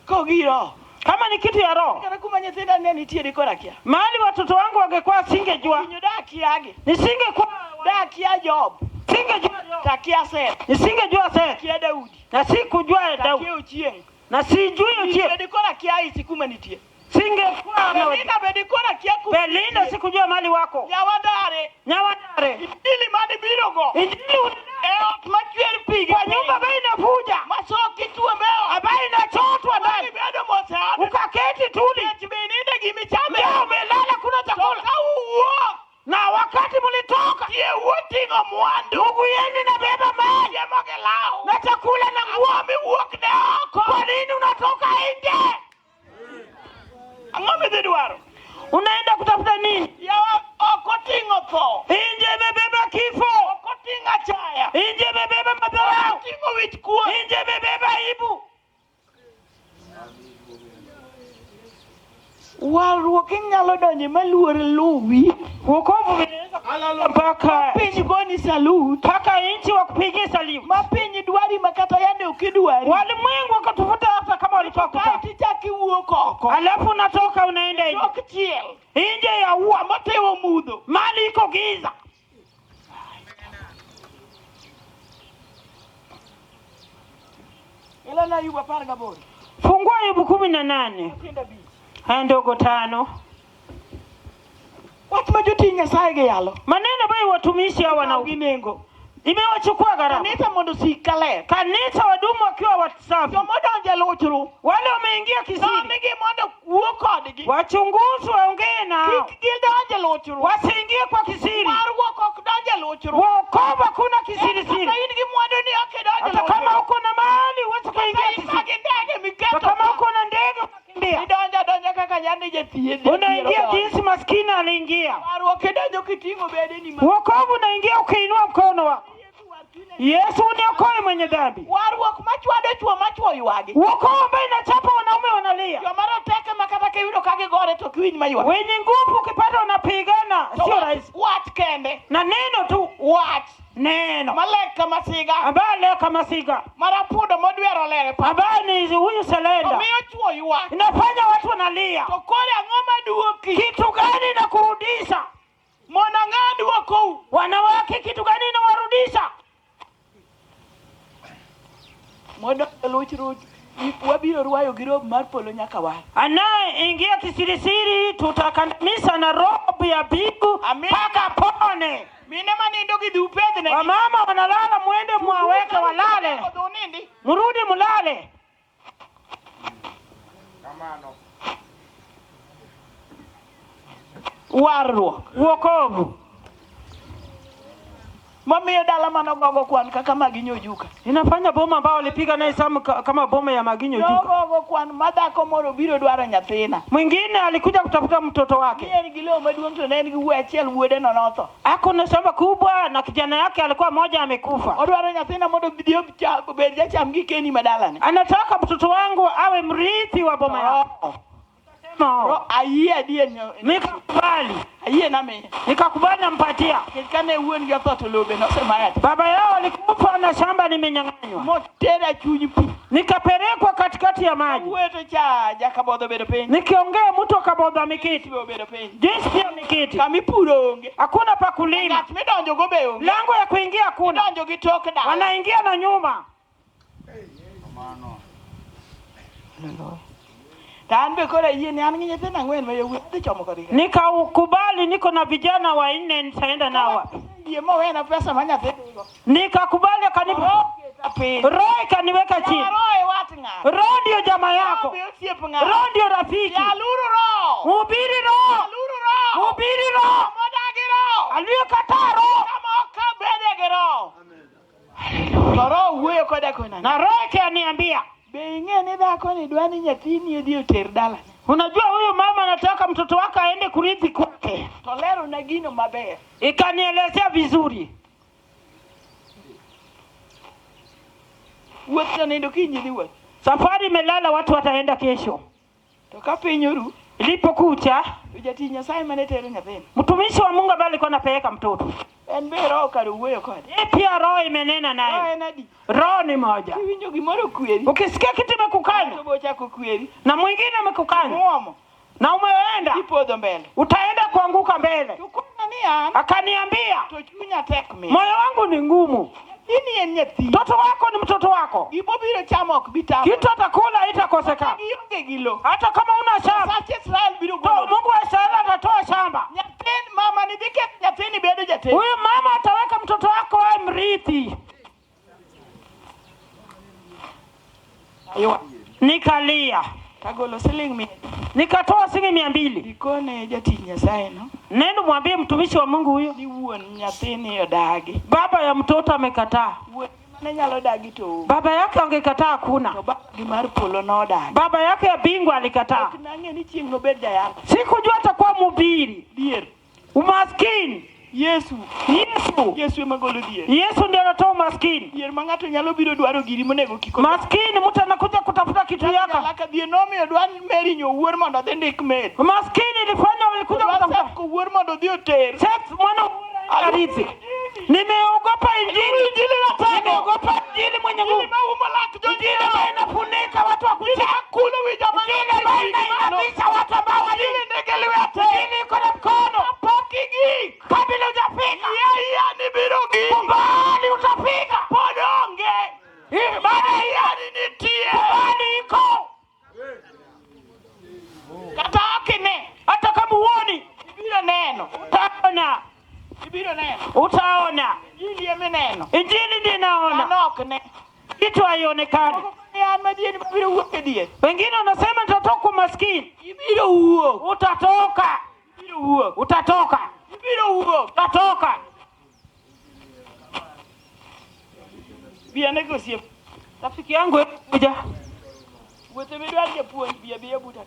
Ko gir roho. Kama ni kitu ya roho, Kata kuma nyithinda ne nitie koro akia. mahali watoto wangu wangekuwa singejua, Winyo da akiagi. nisingekuwa Da akia Job. singejua, Takia Seth. nisingejua Seth Akia Daudi. na sikujua Daudi Takia Ochieng'. na sijui Ochieng, Bedi koro akia Isi kuma nitie. singekuwa na Belinda bedi koro akia kuma Belinda, nitie. sikujua mali wako Nyawadare. Nyawadare, Injili mane biro go. injili E ot machwer pi gi kwa nyumba ambayo inavuja, Masoki tuombe ot. ambayo inachotwa ndani, Ibedo mos e ot. ukaketi tuli, Nikech be ininde gimichame. leo umelala, kuna To chakula. ka uwuok, Na wakati mlitoka, tie uting'o mwandu. ndugu yenu inabeba mali Chiemo gi law. na chakula na nguo. Ang'o miwuok ne oko? Kwa nini unatoka nje? Ang'o midhi dwaro? Unaenda kutafuta nini? Yawa ok oting'o tho. Nje imebeba kifo, Ok oting'o achaya. nje imebeba Ok madharau, oting'o wich kuot. nje imebeba aibu. Warruok inyalo donje maluor luwi. Wokovu vinaweza mpaka Piny goni salut. mpaka nchi wakupigie salimu, Ma piny dwari ma kata yande ok idwari. walimwengu wakatufuta hata kama walikuwa Kae kutaka. tichak iwuok oko. Alafu unatoka unaenda nje, Tok chiel. nje ya ua, Kama otimo mudho. mali iko giza. Elana Ayub 18. Fungua Ayubu 18 Matindo 5. haya ndogo 5. Wach ma jotich Nyasaye gi yalo. Maneno ambayo watumishi hawa Gi na nengo. imewachukua gharama. Kanisa mondo osik kaler. Kanisa wadumu wakiwa wasafi, Joma odonjo e luchru. wale wameingia kisiri Nomigi mondo wuo kodgi. wachunguzi waongee nao, Kik gidonj e luchru. wasiingie kwa kisiri. Warruok ok donj e luchru. Wokovu hakuna kisirisiri. Kata in gi mwandu ni ok idonj e Hata luchru. kama uko na mali huwezi kuingia Kata in kisiri. gi ndege miketo. Hata kama uko na ndege unakimbia, Idonjo adonja kaka yande jathieth. unaingia jinsi maskini aliingia. Warruok idonjo kiting'o bedeni ma. Wokovu unaingia ukiinua mkono wako, Yesu uniokoe mwenye dhambi. Warruok machwado chwo machwo ywagi. Wokovu ambaye inachapa wanaume wanalia, Joma roteke ma kata kiyudo ka gigore to ok iwinj maywak. wenye nguvu ukipata wanapigana, To sio wach- rahisi. Wach kende. Na neno tu, Wach. neno Malek kama siga. ambaye leo kama siga, Marapudo modwero lere pa. ambaye ni huyu Selenda, Omiyo chwo ywak. inafanya watu wanalia. To koro ang'o maduoki? Kitu gani inakurudisha Mon ang'o duokou? wanawake? Kitu gani inawarudisha? Mondo luchru wabiro rwayo gi rob mar polo nyaka war. Anayeingia kisirisiri tutakandamiza na robo ya mbingu Amina. mpaka pone. Mine manindo gi dhi upedhnegi. Wamama wanalala, mwende mwaweke walale, Odhi unindi. mrudi mulale. Kamano. Warruok. Wokovu. Mamiyo dala manogogo kwan kaka Maginyo Ojuka. Inafanya boma ambao walipiga naye samu kama boma ya Maginyo Ojuka. Nogogo kwan ma dhako moro biro dwaro nyathina. Mwingine alikuja kutafuta mtoto wake. Ni en gi lowo maduong' to ne en gi wuoyi achiel wuode no notho. Ako na shamba kubwa na kijana yake alikuwa mmoja amekufa. Odwaro nyathina mondo odhi obed jacham gikeni madalane. Anataka mtoto wangu awe mrithi wa boma yake. Ro ayie adier Nikakubali. Ayie namiye. Nikakubali nampatia. Nikech kane wuon gi otho to lowo be nosemaya te. Baba yao alikufa na shamba limenyang'anywa. Motera chuny pi. Nikapelekwa katikati ya maji. Awuoyo to cha jakabodho obedo piny. Nikiongea mtu akabodho ameketi. Be obedo piny. Jinsi pia ameketi. Kamipuro onge. Hakuna pa kulima. Ng'at midonjo go be onge. Lango ya kuingia hakuna. Idonjo gi tok dala. Wanaingia na nyuma. To an be koro ayie ni an gi nyithindo ang'wen ma yawuoyi adhi chomo kodgi. Nikakubali niko na vijana wanne nitaenda nao wapi? Yie mowena pesa ma nyathi dhigo. Nikakubali akanipa. Roho oketa piny. Roho ikaniweka chini. Roho e wat ng'ato. Roho ndio jamaa yako. Roho be osiep ng'ato. Roho ndio rafiki. Yaluru roho. Mhubiri roho. Yaluru roho. Mhubiri roho. Modagi roho. Aliyekataa roho. Kama ok bede gi roho. To roho wuoyo koda kona. Na roho ikaniambia, Be ing'e ni dhako ni dwa ni nyathini odhi oter dalane. unajua huyu mama anataka mtoto wake aende kurithi kwake. To lerona gino maber. Ikanielezea vizuri. Wuoth to nindo kiny idhi wuoth. Safari imelala, watu wataenda kesho. To ka piny oru, Ilipokucha, to jatich Nyasaye mane tero nyathini. mtumishi wa Mungu ambaye alikuwa anapeleka mtoto, En be roho kare wuoyo kode. yeye pia roho imenena Roho naye. en adi. Roho ni moja. Iwinjo gimoro kweri. Ukisikia kitu imekukanya To bochako kweri. na mwingine amekukanya Muomo. na umeenda, Ipodho mbele. utaenda kuanguka mbele. To kona ni an Akaniambia, to chunya tek mi. moyo wangu ni ngumu. Nyathini en nyathini. Mtoto wako ni mtoto wako, Gimobiro chamo ok bi tamo. kitu atakula haitakosekana, Gionge gi lo. hata kama una shamba. Nyasach Israel biro To golo. Mungu wa Israeli atatoa shamba. Nyathini mama ni dhi ket nyathini bedo jatend. Huyu mama ataweka mtoto wako awe mrithi. Aywa. Nikalia, Tagolo siling mia. nikatoa shilingi 200. Ikone jatich Nyasaye no. Nenda mwambie mtumishi wa Mungu huyo, Ni wuon nyathini odagi. baba ya mtoto amekataa. Wuon mane nyalo dagi to onge. Baba yake angekataa, hakuna. To baba gi mar polo nodagi. Baba yake ya bingwa alikataa. Ok nang'e ni chieng' nobed jayalo. Sikujua atakuwa mhubiri. Dhier. Umaskini. Yesu. Yesu, Yesu ema golo dhier. Yesu ndiye anatoa umaskini. Dhier ma ng'ato nyalo biro dwaro giri monego kik odwar. Maskini, mtu anakuja kutafuta kitu yako. Nyalaka dhier nomiyo dwa Mary nyowuor mondo odhi ndik Mary. Maskini ilifanya walikuja Dwa kutafuta Seth kowuor mondo odhi oter. Seth mwana arithi. Nimeogopa injili, Injili ratego. nimeogopa injili mwenye Injili nguvu, maumo lak injili jonjiro. ambayo inafunika watu wa Injili kucha, makulo wi joma injili ambayo inainamisha watu ambao wali, Injili nigi lwete. injili iko na mkono. Pok igik. Kabla hujafika Yie yie ni biro gik. kubali, utafika. Pod onge. Bado Yie ni nitie. kubali iko, Kata ok ine. hata kama uoni Ibiro neno. utaona, Ibiro neno. utaona. Injili ema ineno. Injili ndiyo inaona, Dhano ok ne. kitu haionekani. Moko ni an madier mabiro wuok e dier. Wengine wanasema nitatoka umaskini. Ibiro wuok. Utatoka, Ibiro wuok. utatoka, Ibiro wuok. utatoka. Bi ane go osiep. Rafiki yangu, hebu kuja. Wuotho midwar japuonj bi abiya buta.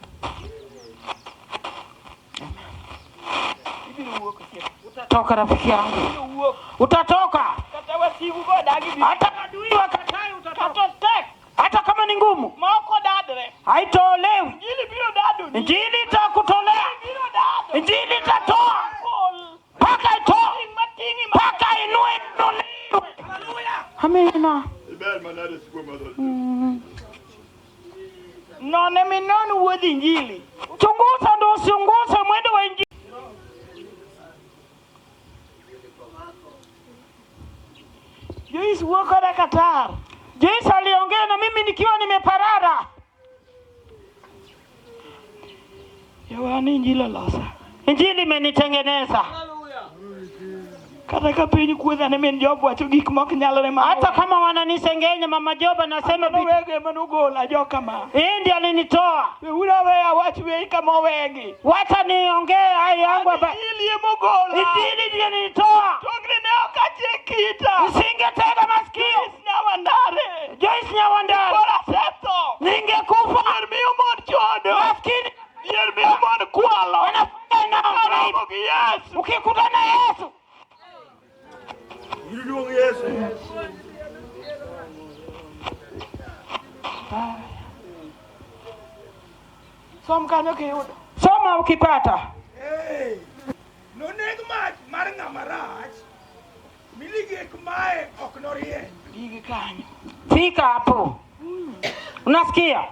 Ibiro wuok osiep. Utatoka rafiki yangu, Ibiro wuok. utatoka. Kata wasigu go dagi bi. Hata adui wakatai, utatoka. Kata tek Hata kama ni ngumu, ma ok odadre. haitolewi. Injili biro dadoni. Injili itakutolea, Biro dado. injili itatoa Pol. mpaka itoa, Ting mating'i mpaka inue inuliwe. Amina. Iber manade sikwe madho. None minon wuodh injili. Chunguza ndo usiunguze mwendo wa injili. Joyce wuo koda Qatar. Yesu aliongea na mimi nikiwa nimeparara. Yawa ni injili olosa. Injili imenitengeneza. Kata ka piny kuodha ni min Job wacho gik mok nyalore ma Hata kama wananisengenya, mama Job anasema vitu. wego ema nogola joka ma. Yeye ndiye alinitoa. Weuru aweya wach wei kama owegi. Wacha niongee hayo yangu hapa. Injili emogola. Injili ndiyo nilitoa. Togni ne ok achik ita. Usingetega masikio. Joyce Nyawandare. Joyce Nyawandare, Koro asetho. ningekufa Yier miyo mon chodo. maskini. Yier miyo mon kwalo. Wanafanya nao Aromo gi Yesu. Ukikutana na Yesu Iluong Yesu. Som kanyo kiyudo. soma ukipata. Hey, noneg mach mar ng'ama rach, mi ligek mae ok norieny. Gigi kanyo. Fika hapo, unasikia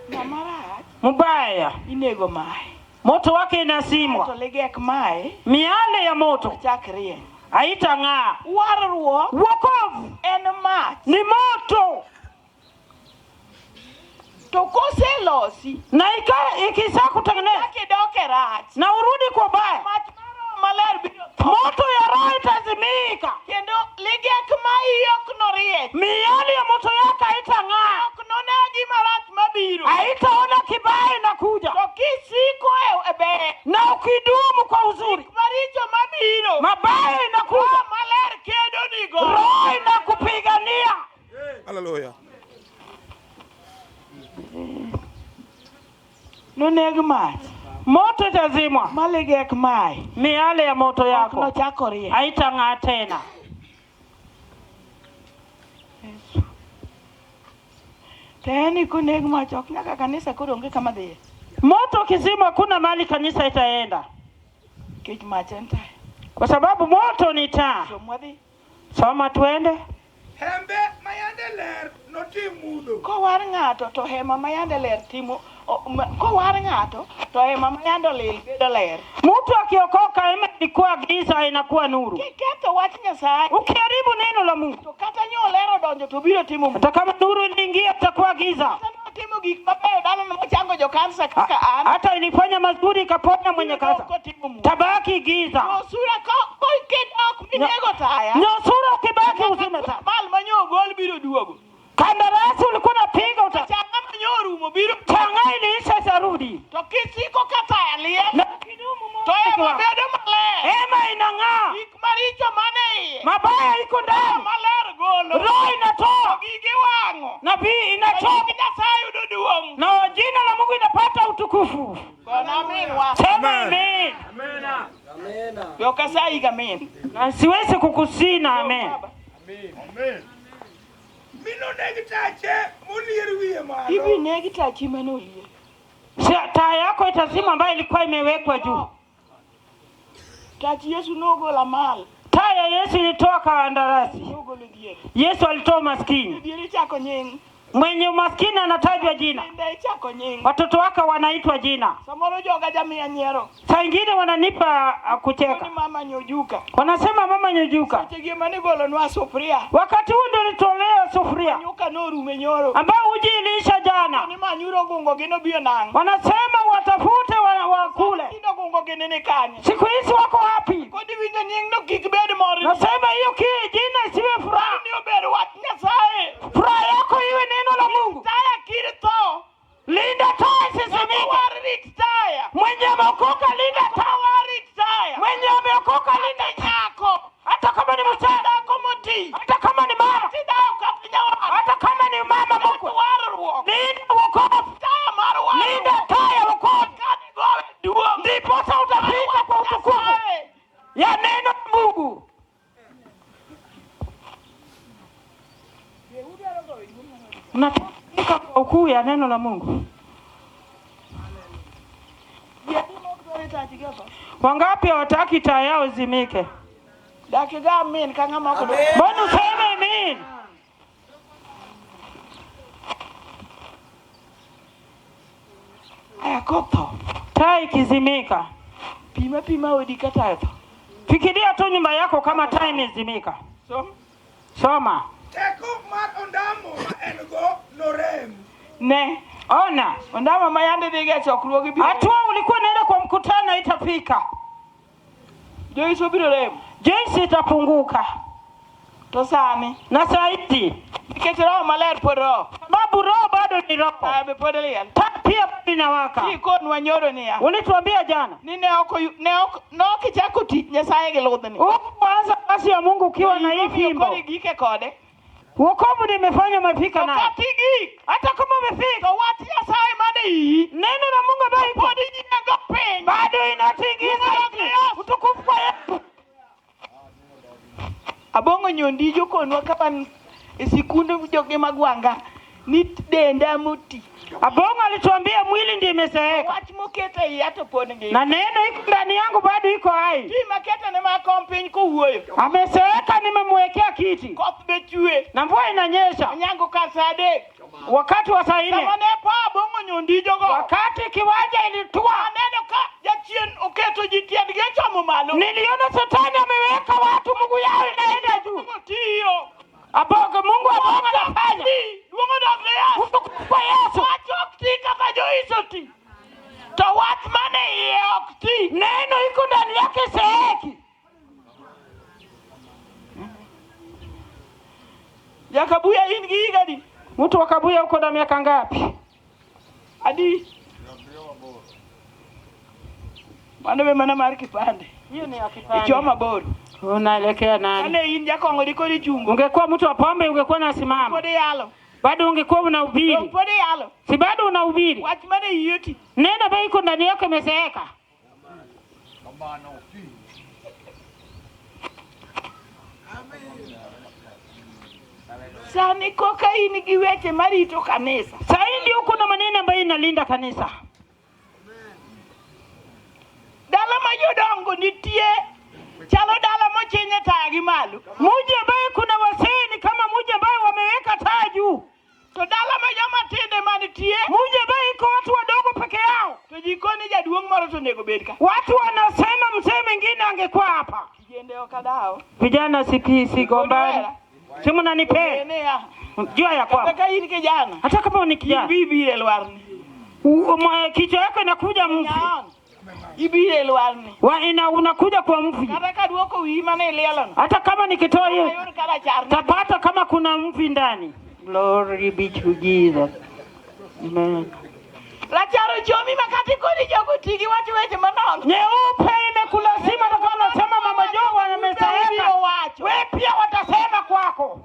Ng'ama rach mbaya, inego mae. moto wake To inazimwa, ligek mae miale ya moto chak rieny. haitang'aa. Warruok Wokovu en mach. ni moto, To koselosi na ikisa kutengeneza kidok e rach. na urudi kwa baya, Mach mar Roho maler biro tho. moto ya Roho itazimika, Kendo ligek ma iyi ok norieny. miali ya moto yake haitang'aa, Ok none gima rach mabiro. haitaona kibaya inakuja, To kisiko e ber. na ukidumu kwa uzuri, Maricho mabiro. mabaya inakuja, Roho maler kedo nigo. Roho inakupigania. Hallelujah. Noneg mach. Moto itazimwa, Ma ligek mae. miale ya moto Ok yako nochak orieny. haitang'aa tena. To en ni koneg mach ok nyaka kanisa koro onge kama dhiye. Moto ukizimwa, hakuna mahali kanisa itaenda, Nikech mach en taya. kwa sababu moto ni taa. Som wadhi. Soma twende. Hembe ma yande ler notim mudho. Kowar ng'ato to hema ma yande ler timo kowar ng'ato to hema ma yande olil bedo ler. Mtu akiokoka, hema ilikuwa giza inakuwa nuru. Kiketho wach Nyasaye Ukiharibu neno la Mungu, to kata nyo ler odonjo to biro timo mudho. hata kama nuru iliingia itakuwa giza. Kata notimo gik mabeyo dalano mochango jo kansa kaka an. Hata ilifanya mazuri ikaponya mwenye biro dong' kansa, kotimo mudho. tabaki giza. To sura ko kidok minego taya. Nyosura ukibaki uzime taa. Mal manyo ogol biro duogo. Kandarasi ulikuwa unapiga uta Changa manyo orumo biro changa iliisha itarudi. To kisiko ka taya liel Na ukidumu moto to hema ikiwaka. bedo maler. Hema inang'aa, Gik maricho mane iye. mabaya iko ndani, Maler golo. roho inatoa Gige wang'o. na bii inatoa, Nying Nyasaye yudo duong'. na jina la Mungu inapata utukufu. Bwana aminwa. Sema amen. Yokasayi amin. Na siwezi kukusina amen. Baba. Amen. Mi noneg tache molier wiye malo. Ibi negi tachi mane olier. Taa yako itazima ambayo ilikuwa imewekwa juu. Tach Yesu nogolo amal. Taa ya Yesu ilitoa kandarasi. Nogolo dhier. Yesu alitoa umaskini. Dhier ichako nying. Mwenye umaskini anatajwa jina, Nyithinda ichako nying. watoto wake wanaitwa jina. Samoro joga jamiya nyiero. Saa ingine wananipa kucheka, Ni mama nyojuka. wanasema mama nyojuka. Sechegi ema nigolonwa sufuria. Wakati huu ndio nilitolea sufuria Nyuka norume nyoro. ambao uji iliisha jana. Ni manyuro ogungo gi nobiro nang'o. Wanasema watafute wakule. Tinde ogungo gini ni kanye? Siku hizi wako wapi? Kod iwinjo nying no kik bed morni. Nasema hiyo jina isiwe furaha, Ni obed wach Nyasaye. furaha yako iwe neno la Mungu. Taya kir tho. Linda taa isisimike. War rit taya. Mwenye ameokoka linda taa, War rit taya. mwenye ameokoka linda taa, Nyako. hata kama ni msichana, Dhako moti. hata kama ni mama, Tidao kata nyawar. hata kama ni mama mkwe, Warruok. linda wokovu, Taya mar warruok. linda taa ya wokovu, Kani gowe duong'. ndiposa utafika kwa utukufu Nyasaye. ya neno la Mungu. Unataka kwa ukuu ya neno la Mungu. Wangapi hawataki taa yao izimike? Dakika amin ka ng'ama ok dwar. Mbona useme amen? Aya kotho. Taa ikizimika, Pima pima odi ka taya tho. fikiria tu nyumba yako kama taa imezimika. Som. Soma, Teko mar ondamo ma en go norem. Ne. ona Ondamo ma yande dhiga e chokruoge biro. hatua ulikuwa unaenda kwa mkutano itafika. Joyce obiro rem. Joyce itapunguka. To sani Na saa hizi nikech roho maler pod roho. Sababu roho bado ni roho. Taya be pod liel. Taa pia bado inawaka. Kikonwa nyoro niya. Ulituambia jana Ni ne ok ne ok ne ok ichako tich Nyasaye gi ludhni. Hukuanza kazi ya Mungu ukiwa na hii fimbo. Koro igike kode. Wokovu nimefanya umefika To nayo. kata igik. Hata kama umefika, To wach Nyasaye man e iyi. neno la Mungu ambayo iko Pod inyiengo piny. bado inatingiza nchi. Utukufu kwa Yesu. Abong'o nyondijo konwa ka wan e sikunde joge mag wanga ni denda moti. Abong'o alituambia mwili ndiyo imezeeka Wach moketo e iya to pod ngima. na neno iko ndani yangu bado iko hai. Ti maketo ne ma kom piny kowuoyo. Amezeeka, nimemwekea kiti Koth be chwe. na mvua inanyesha Onyango kar sa 3. wakati wa saa 4, Sama ne pa abong'o nyondijogo. wakati kiwanja ilitua, Aneno ka jachien oketo ji tiendgi ochomo malo. niliona shetani ameweka watu mguu yao inaenda juu. Tiyo. Abongo, Mungu abongo anafanya Duong' odok ne Yesu. utukufu kwa Yesu. Wach ok ti kaka Joyce oti. To wach mane iye ok ti. Neno iko ndani yake seeki. Jakabuya in gi higa adi? Mtu wa Kabuya uko na miaka ngapi? Adi? Mano be mana mar kipande. Hiyo ni ya kipande. Ichoma bor. Unaelekea nani? Kane in jakong'o dikoro ichungo. Ungekuwa mtu wa pombe ungekuwa unasimama, Pod iyalo. bado ungekuwa Dong unahubiri, pod iyalo. si bado unahubiri? Wach mane iyi oti. Neno ambayo iko ndani yako imezeeka. Sani koka in gi weche marito kanisa. Saa hii ndio uko na maneno ambayo inalinda kanisa. Dala ma jodongo nitie chalo dala mochinye taya gi malo. Mji ambaye kuna wasee ni kama mji ambaye wameweka taa juu, To dala ma joma tindo ema nitie mji ambaye iko watu wadogo peke yao. to jikoni jaduong' moro to onego bed ka. Watu wanasema mzee mwingine angekuwa hapa. Kijende ok adawo. Vijana sigombani, si mnanipenda? Niya. Jua ya Kata kwamba ka in kijana. hata kama ni kijana Ibi ibiro e lwarni. Kichwa yako inakuja mvi Nyaon. Ibiro e lwarni. wa ina unakuja kwa mvi. Kata ka duoko wiyi mane ilielono. Hata kama nikitoa hiyo Ayud ka rachar. tapata kama kuna mvi ndani. Glory be to Jesus. Amen. Rachar ochomi ma kata ikoni jogo ti gi wach weche manono. Nyeupe imekulazima hata kama unasema mama Joe amezeeka, Ibiro wacho. we pia watasema kwako.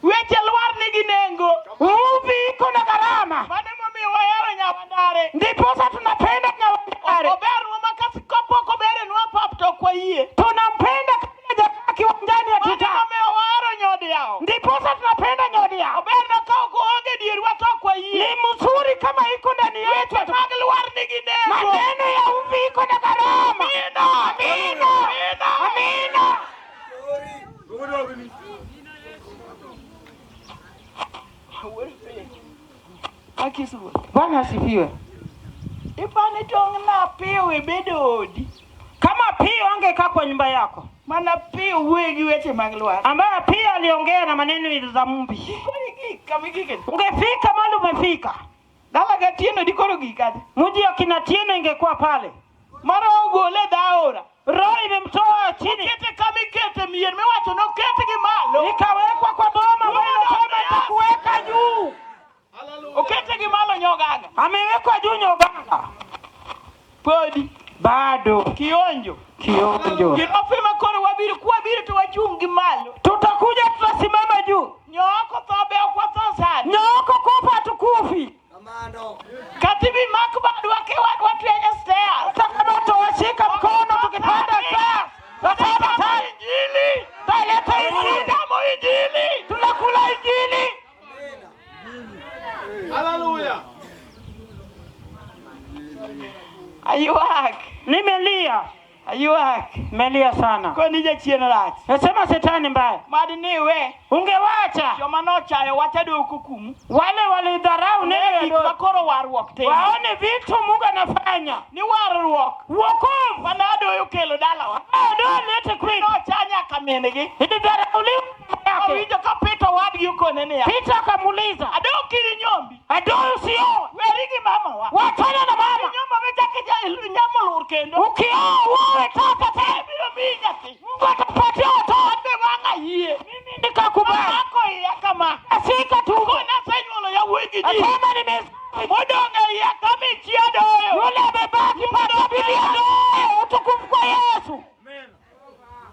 Weche lwar nigi nengo. Uvi iko na gharama, Mano emomiyo wahero Nyawandare. ndiposa tunapenda Nyawandare, Obernwa ma kapok oberenwa pap to ok wayie. tunampenda kabla hajakaa kiwanjani Mano hatuta, emomiyo wahero Nyodiyawo. ndiposa tunapenda Nyodiyawo. Oberna ka ok oonge dierwa to ok wayie. Ni mzuri kama iko ndani yetu. Weche mag lwar nigi nengo. Maneno ya uvi iko na gharama. Amina, amina. Akisuo. Bwana asifiwe. Ipani tong' na piyo ibedo odi. Kama Pio angekaa kwa nyumba yako, Mana piyo wuoyo gi weche mag lwar. ambaye Pio aliongea na maneno za mvi, Dikoro igik kama igike. ungefika mahali umefika. Dala gatieno dikoro gik kata. Mji wa kina Tieno ingekuwa pale. Moro ogole e dhaora. Roho imemtoa chini Okete kama ikete mier miwacho noketgi malo. ikawekwa kwa boma ambayo inasema itakuweka juu. Okete gi malo Nyoganga. Amewekwa juu Nyoganga, Podi bado kionjo. kionjo. Kirofi ma koro wabiro kwabiro to wachung' gi malo. Tutakuja, tutasimama juu. Nyooko tho be ok watho sani. Nyooko kufa hatukufi, Kata ibi mak badwa ke watwenyo stairs. hata kama tutawashika mkono tukipanda saa tasema Tamo Injili. taleta injili, Tamo Injili. tunakula injili. Hallelujah. Aywak. Nimelia, Aywak. nimelia sana. Koni jachien rach. Nasema shetani mbaya, Mad niwe ungewacha joma nochayo wach adoko kumu. wale walidharau neno ya Gik Dola, makoro warruok timo. waone vitu Mungu anafanya. Ni warruok Wokovu mana adoyo kelo dalawa. ambao Dola lete kwetu, Nocha nyaka min-gi. ilidharauliwa yake. Owinjo ka Peter owadgi okone niya. Peter akamuuliza, Adok kiri nyombi. Adoi usioe, Weri gi mamawa. wachana na mama, Nyomba michak inyamo lur kendo. ukioa uoe tata tena. Ibiro omiyi nyathi. Mungu atakupatia watoto. An be wang'a yie. Mimi nikakubali. Amako iya kama. Asika tumbo. Kona asenyuolo yawuoyi gi ji. Asema nimezaa. Modong' e iya kama ichia doyo. Yule amebaki pata bibi adoe. Utukufu kwa Yesu.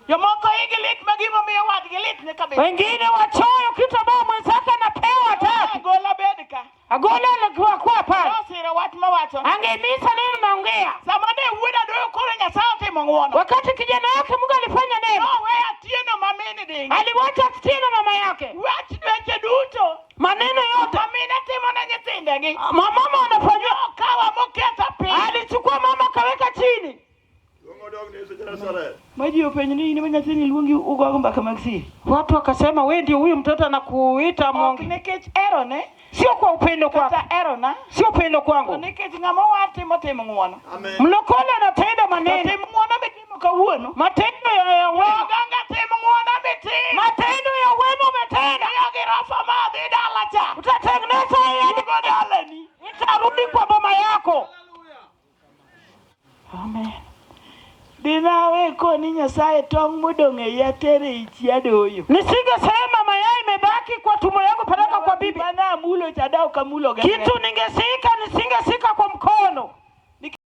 Jomoko igi lit ma gimomiyo wadgi lit ne kabisa. Wengine wachoyo kitu ambayo mwenzake anapewa hataki. Agola bed ka. Agola alikuwa kwa pale. Nosiro wach mawacho. Angeimisa neno naongea. Sama ne wuoda doyo koro Nyasaye otimo ng'uono. Wakati kijana wake Mungu alifanya neno, Noweyo Atieno ma min dingi. aliwacha Atieno mama yake. Wach dweche duto. Maneno yote Ma mine timo ne nyithindegi. mama wanafanywa, Nokawa moketa piny. alichukua mama akaweka chini. Ma ji openjo ni in ema nyathini luongi ugogo mbaka mag siri. Watu wakasema we ndio huyu mtoto anakuita Ok mwonge. nikech erone, Sio kwa upendo kwako, kata erona, sio upendo to kwangu. nikech ng'ama owar timo tim ng'uono. Mlokole anatenda To maneno, tim ng'uono mitimo kawuono. matendo ya wema, Oganga tim ng'uono mitimo. matendo ya wema umetenda, Miyo girofa ma dhi dala cha. utatengeneza yeye, Duogo dalani. itarudi kwa boma yako. Amen. Dinawe koni Nyasaye tong' modong' e iya tere ich adoyo. Nisingesema mayai imebaki kwa tumbo yangu, peleka kwa bibi. Mana amulo cha da ok amulo gi Kitu ningesika, nisingesika kwa mkono.